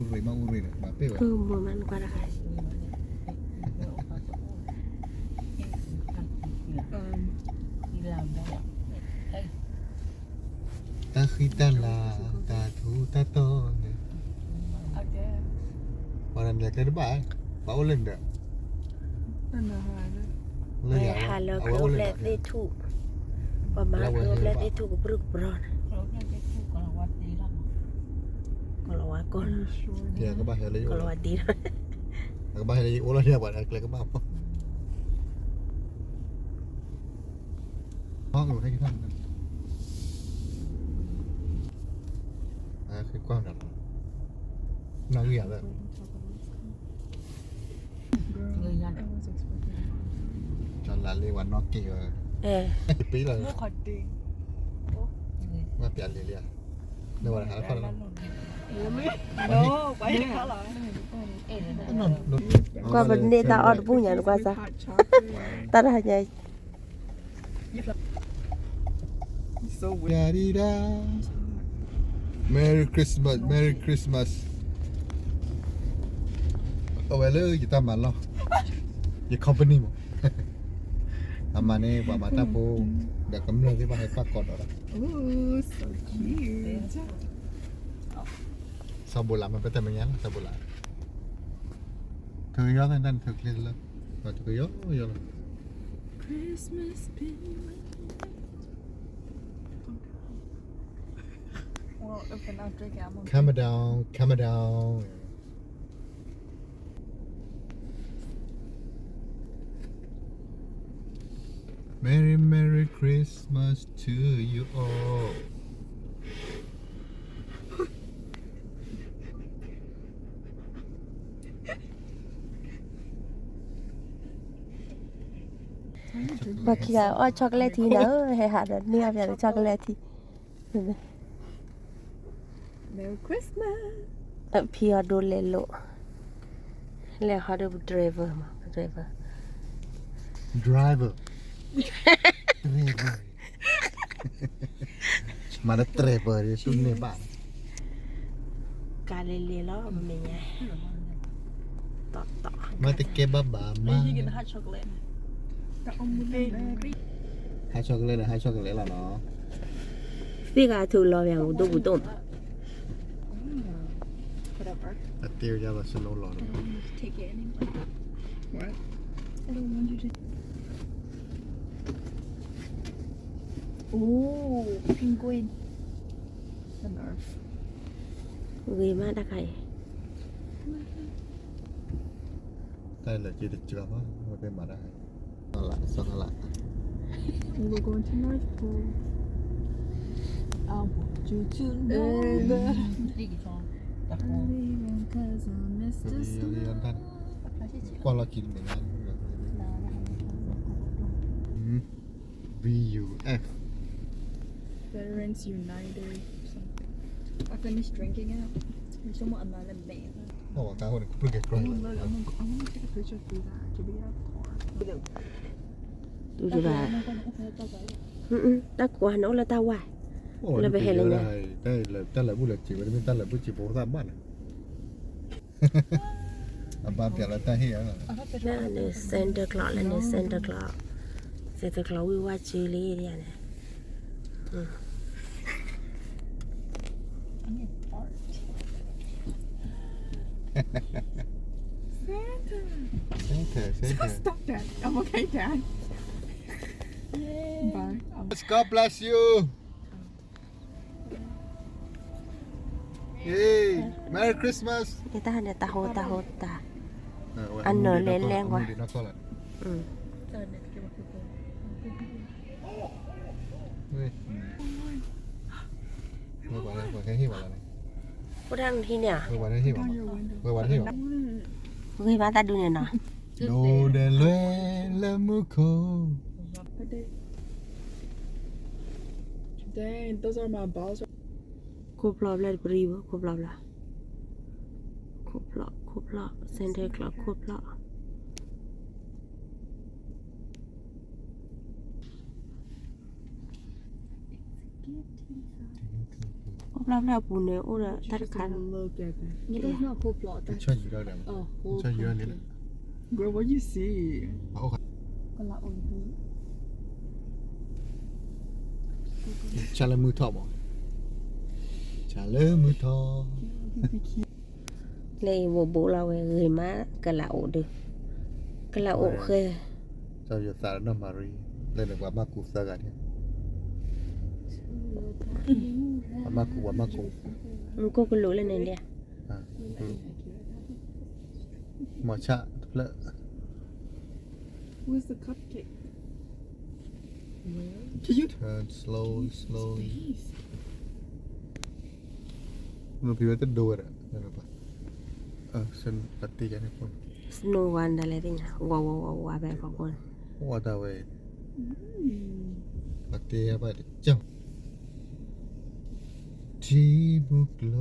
အူရ့ၣ်မး အူရ့ၣ်န့ၣ် မၤပ့ၢ်ဝဲ မုာ်မးနကွၢ်တခါ တၢ်ဃံတၢ်လၤ တၢ်ထူးတၢ်တီၤန့ၣ် ပှၤန့ၣ်ကျဲတဘၣ် ပှၤအိၣ်လၢန့ၣ်ဒီး လၢယၤ ဟးလၢကျိဖျဲၣ်သ့ၣ်ထူၣ် ပှၤမၤကျိဖျဲၣ်သ့ၣ်ထူၣ်ကပြုၢ်ကပြီၤန့ၣ် ကလီၤဝါကီၢ် ကဘၣ်ဟဲလၢယအိၣ်လီၤ ကလီၤဝါဒ့လီၤ ကဘၣ်ဟဲလၢယအိၣ်လီၤ ယပှၤကျဲကဘၣ်မး ဟီၣ်ကဟဲကထါ ဟဲကွၢ်နၤလီၤ နၢ်ဂံၢ်ယၤလၢ ကၠီလၢ်လံဝဲနီၢ်က့ၤဝဲ ပ့ၤလီၤ ဝဲပျးလံလံ လၢဝဲတဟးလၢခီၣ်လီၤ ကွၢ်ပန့ၢ်တၢ်အီၣ်တဘူၣ်ညါနကွၢ်စၢ် တၢ်တဟါညါ Merry Christmas, Merry Christmas. အဝဲလၢယတၢ်မၤလီၢ် ယ company မး အမၤန့ၣ် ပှၤမၤတၢ်ဖိ ဒီးကမျၢၢ်သ့ၣ်တဖၣ်ဟဲကွၢ်ကီးဒီး စီၤဘိလးမၤပတၢ်မဲာ်ညါလီၤ စီၤဘိလး ထုးကယီသ့ၣ်တၢ်န့ၣ်ထုးချ့လၢ ထုးကယီယီလီၤ Christmas. Calm down, calm down. Merry, Merry Christmas to you all. ပှၤခံဂၤအီၣ် chocolate ထံနၤဧၢ ဟဲဟးဒီးန့ၢ်အီၣ်ပၠးဒီး chocolate ထံ Merry Christmas. ဖံအီၤဒိလဲၤလိာ် လဲၤဟီဒီး driver မး driver. Driver. Driver. မၤဒီး driver ဒ်တူၢ်န့ၢ်ဘၣ် ကါလဲၤလဲၤလီၤ ပမဲာ်ညါ တီတီ မၤတကဲဘၣ်ဘၣ်မး hot chocolate ဒီး hot chocolate လီၤနီၤ သ့ၣ်ဂၤထုးလီၤပၠး ဘူးဒိၣ်ဘူးဒိၣ်မး အတ့ၢ်ယၤဘၣ်စနိလီၤ What? I don't want you to. Ooh, penguin. An earth. ဂ့ၤမးတၢ်ခါအံၤ တၢ်လၢာ်က့တစှၤဘၣ် ဝဲသ့ၣ်မၤတၢ် စီၤကလး We're going to North Pole. I want you to know that I'm leaving 'cause I miss the snow. ကွၢ်လီၤခံတမံၤလၢ V U F. Veterans United or something. I finished drinking it. It's almost a mile and a half. ဟီၣ်ဝဲကါဟိန့ၣ် ကပြုၢ်ကဲၤကြၢး I wanna, I wanna, I wanna take a picture through that. Can we get a car? တူၢ်ယဘၣ် တၢ်ကွၢ်န့ၣ်အိၣ်လၢတၢ်ဝါ လၢပဟဲလၢညါ တၢ်လၢာ်ဘူၣ်လၢာ်စ့ၤဝဲ တမ့ၢ်တၢ်လၢာ်ဘူၣ်စ့ၤဖိသၣ်ဘၣ်န့ၣ် အဘၣ်ပၠးလၢတၢ်ဟ့ၣ်ဧါ လၢန့ၣ် Santa Claus လၢန့ၣ် Santa Claus Santa Claus ဝံၣ်ဝါစုလံဒ်န့ၣ် Santa. Santa, Santa. Stop that. I'm okay, Dad. Yay. Bye. God bless you. Yay. Merry Christmas. ယတၢ်ဟဲန့ၣ် တၢ်ဟိတၢ်ဟိတၢ် အနီၢ်လဲၤလဲၤကွၢ် ဝဲပှၤဟဲဟ့ၣ်ဝဲလီၤန့ၣ် ဝဲပှၤဟ့ၣ်ဝဲ ဂ့ၤမးတၢ်ဒုးန့ၣ်နီၤ ဒိးဒဲးလွဲလၢမူခိၣ် Dang, those are my balls. ခိၣ်ဖျီၣ်ဘျဲၣ်တပရံဘိ ခိၣ်ဖျီၣ်ဘျဲၣ် ခိၣ်ဖျီၣ် ခိၣ်ဖျီၣ် Santa Claus ခိၣ်ဖျီၣ် It's a gift inside. အိၣ်ဖျါဖျါအပူၤန့ၣ် အိၣ်ဒီးတၢ်တခါလီၤ. ဆၢယူၤဒီး ဆၢယူၤဒီးန့ၣ် ကလးအိၣ် ဆၢလၢမုၢ်ထီၣ်ဘၣ်, ဆၢလၢမုၢ်ထီၣ် လၢအံၤဘိးဘိလီၤဝဲဂ့ၤမး ကလးအိၣ်ဒီး ကလးအိၣ်ဃဲ ကၠီယိၤသးဒီးနီၢ်မၤရံ လၢန့ၣ်ပှၤမၤကူသၢဂၤန့ၣ် ပှၤမၤကူ ပှၤမၤကူ မူခိၣ်ကလူးလၢန့ၣ်ဒၣ် မီၤဆၣ်တဖျၢၣ် Where's the cupcake? Can you turn slowly, slowly? နဖံဝဲတဒိဝဲဒၣ် ပှၤတ့ယၤန့ၣ် snow ဝါဒၣ်လဲၣ်သ့ၣ်ညါ ဝါဝါဝါဝါဖဲဖီခိၣ်န့ၣ် ဝါဒၣ်ဝဲ ပှၤတ့ယၤဘၣ်တကၠီ ထံမုၢ်ကျိၤ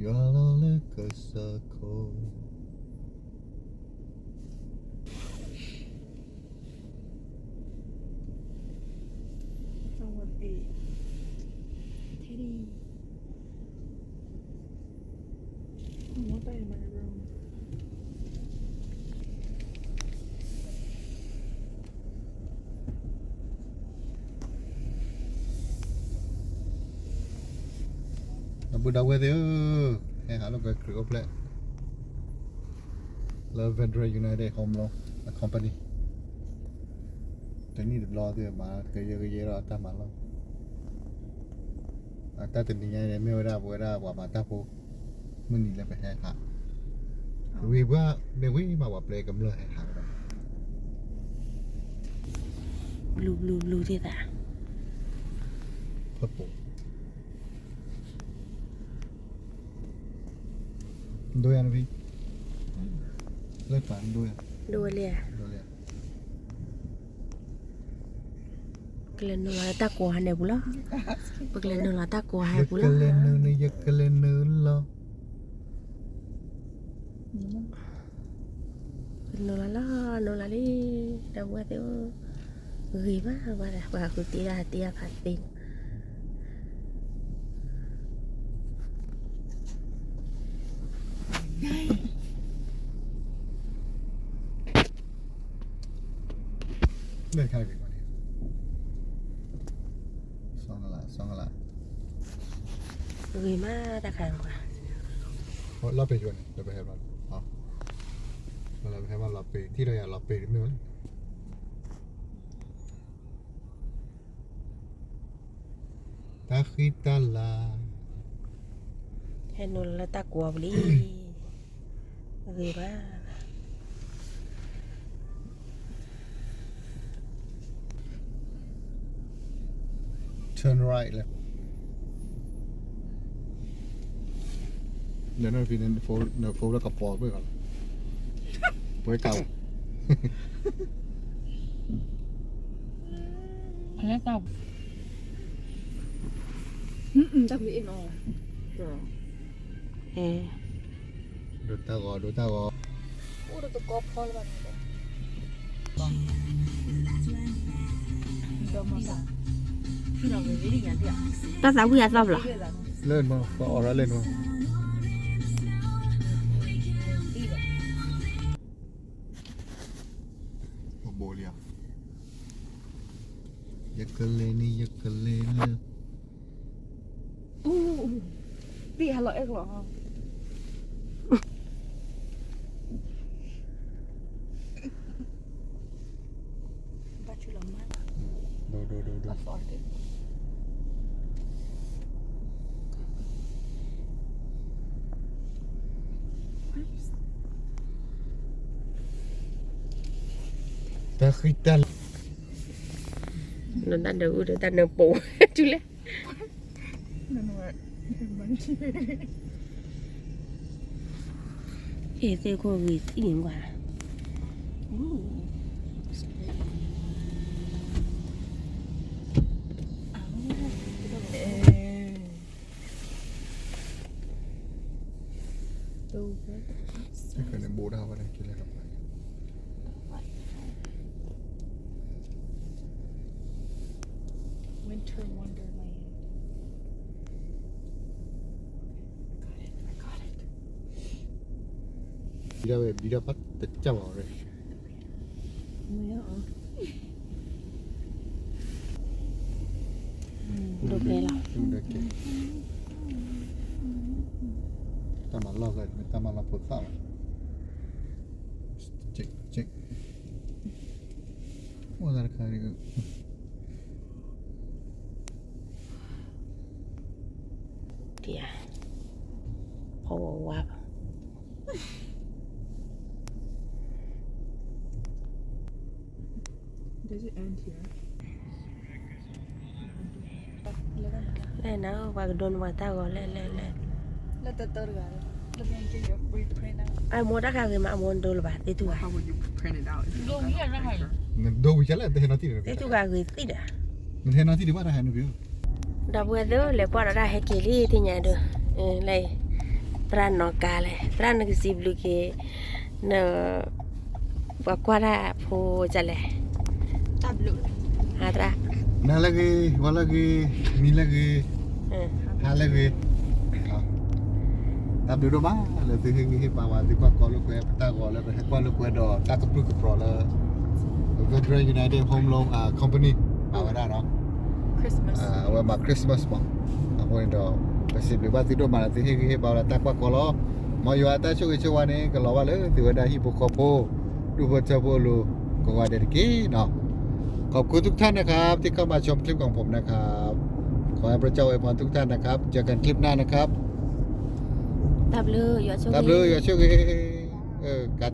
ယွၤလီၤလၢကစၢၢ်ခိၣ် I want eight. Teddy. I want that in my room. ဒီပုၢ်ဒီဝဲၢ်သ့ၣ်ဧၢ, ဟဲဟးလၢပှဲၤခရံာ်အိၣ်ဖျဲၣ် လၢ Federal United Home Loan အ company တနံၣ်တဘျီသ့ၣ်မၤကယဲကယဲဒီးအတၢ်မၤလီၢ်, အတၢ်တနံၤညါန့ၣ် မ့ၢ်ဝဲဒၣ်ပဝဲဒၣ်ပှၤမၤတၢ်ဖိ မုၢ်နံၤလၢပဟဲဟး, ဝံၤပှၤမ့ၢ်ဝံၤမး ပှၤပျဲကမျၢၢ်ဟဲဟးဝဲဒၣ်, ဘျူဘျူဘျူသ့ၣ်သး, ဖၢပူၤ ဒိယၤနဖံ, လၢပှၤဒိယၤ, ဒိဝဲလံ, ကလဲၤနုာ်လီၤတၢ်ကိးဟါန့ၣ်ပူၤလီၤ, ပကလဲၤနုာ်လီၤတၢ်ကိးဟါပူၤလီၤ, ယကလဲၤနုာ်န့ၣ် ယကလဲၤနုာ်လီၤ, နုာ်လီၤလီၤ နုာ်လီၤလံ, ဒီပုၢ်ဝဲၢ်သ့ၣ်ဧၢ, ဂ့ၤမးမးဒီး ပှၤဃုတ့တၢ်တ့တၢ်ဖးသ့ လၢခါဂ့ၤမးန့ၣ်, စီၤကလး စီၤကလး, ဂ့ၤမးတၢ်ခါန့ၣ်ပှၤ, လီၤပ့ၤယိၤန့ၣ် လၢပဟဲဘၣ်, လၢပဟဲဘၣ်လီၤပ့ၤ ထံၣ်ဒီးယၤလီၤပ့ၤတမ့ၢ်ဝဲ တၢ်ဃံတၢ်လၤ, ဟဲနုာ်လီၤလၢတၢ်ကိးပူၤလံ, ဂ့ၤဘၣ်, turn right လဲၣ်, နဖံန့ၣ် နဖိလၢကပီၤကွံာ်ဂီၤလီၤ, ပှဲၤကၢ်, ဖဲတၢ် တၢ်မ့ၢ်အ့ၣ်နီၤ, ဒိတၢ်ဂီၤ ဒိတၢ်ဂီၤ, အိၣ်ဒီးတကီဖီလၢၤဘၣ်န့ၣ်, တၢ်သးဝံၣ်အသီၣ်ဘျီ, လၢနီၤ ပအီၣ်ရၣ်လၢနီၤ, ပဘိးလံဧါ, ယကလဲၤန့ၣ် ယကလဲၤလၢ ပံၢ်ဟးလီၤအဲၣ်ကလီၤ, ဘၣ်ဆူလီၤမၢ်, ဒိ ဒိ ဒိ ဒိ တၢ်ဃံတၢ်လၤ, နတၢ်ဒုးအူဒီးတၢ်နၢပူၤ တုၤလဲၣ်, ဟ့ၣ်သ့ၣ်ခိၣ်ဂ့ၤသံကွၢ်, တၢ်ကန့ၣ်ဘိးဒၣ်ဝဲဒၣ် ကလဲၤကပၤ, Winter Wonderland. ဘံဒၣ်ဝဲ ဘံဒၣ်ပၢ်တကၢ်ဘၣ်ဝဲ တၢ်မၤလီၢ်ကဲ တၢ်မၤလီၢ်ဖိသၣ်လီၤ check check အိၣ်သးတခါ ဒ် ဖီဝါဝါ Does it end here? လဲၣ်နၤ ပှၤကဒိန့ၢ်ပှၤတၢ်ဂီၤလဲၣ်လဲၣ်လဲၣ် အမိၢ်တၢ်ခါဂ့ၤမး အမိၢ်ဒိလၢၤဘၣ် သ့ၣ်တူၢ်ဘၣ် နဒိဝံၤကလဲၣ် တဟဲနီၤတံၢ်ဒီး သ့ၣ်တူၢ်ဘၣ်ဂ့ၤသ့ၣ်ဒီး နတဟဲနီၤတံၢ်ဒံးဘၣ်တဟဲနီၤတံၢ် ဒီပုၢ်ဝဲၢ်သ့ၣ် လဲၤကွၢ်ဒီးတၢ်ဟဲက့ၤလံ သ့ၣ်ညါဒိၣ် လၢ သရၣ်နီၢ်ကါလဲၣ် သရၣ်နကစံးဘျုးက့ၤ န ပှၤကွၢ်တၢ်ဖိကလဲၣ် သရၣ် နၤလၢဂ့ၤ ဝၤလၢဂ့ၤ မံၤလၢဂ့ၤ ဟါလၢဂ့ၤ တၢ်ဘျုးဒိၣ်မး လၢသုဟ့ၣ်ဂံၢ်ဟ့ၣ်ဘါဝဲ သုကွၢ်ကီလၢကွဲ ပတၢ်ဂီၤလၢပဟဲကွၢ်လၢကွဲဒီး တၢ်ကပြုၢ်ကပြီၤလၢ Veteran United Home Loan Company အဝဲဒၣ်နီၤ အဝဲမၤ Christmas မး အဃိန့ၣ်ဒီး ပစံးဘျုးဘၣ်သုဒိၣ်မးလၢသုဟ့ၣ်ဂံၢ်ဟ့ၣ်ဘါဝဲဒၣ်တၢ်ကွၢ်ကီလီၤ မ်ယွၤအတၢ်ဆိၣ်ဂ့ၤဆိၣ်ဝါန့ၣ် ကလီၤဘၣ်လၢသုဝဲဒၣ်ဟံၣ်ဖိဃီဖိ ဒူၣ်ဖိထၢဖိအလိၤ ကိးဂၤဒဲးတက့ၢ်နီၤ ขอบคุณทุกท่านนะครับที่เข้ามาชมคลิปของผมนะครับ ขอให้พระเจ้าอวยพรทุกท่านนะครับ เจอกันคลิปหน้านะครับ တၢ်ဘျုး ယွၤဆိၣ်ဂ့ၤ တၢ်ဘျုး ယွၤဆိၣ်ဂ့ၤ เออ การ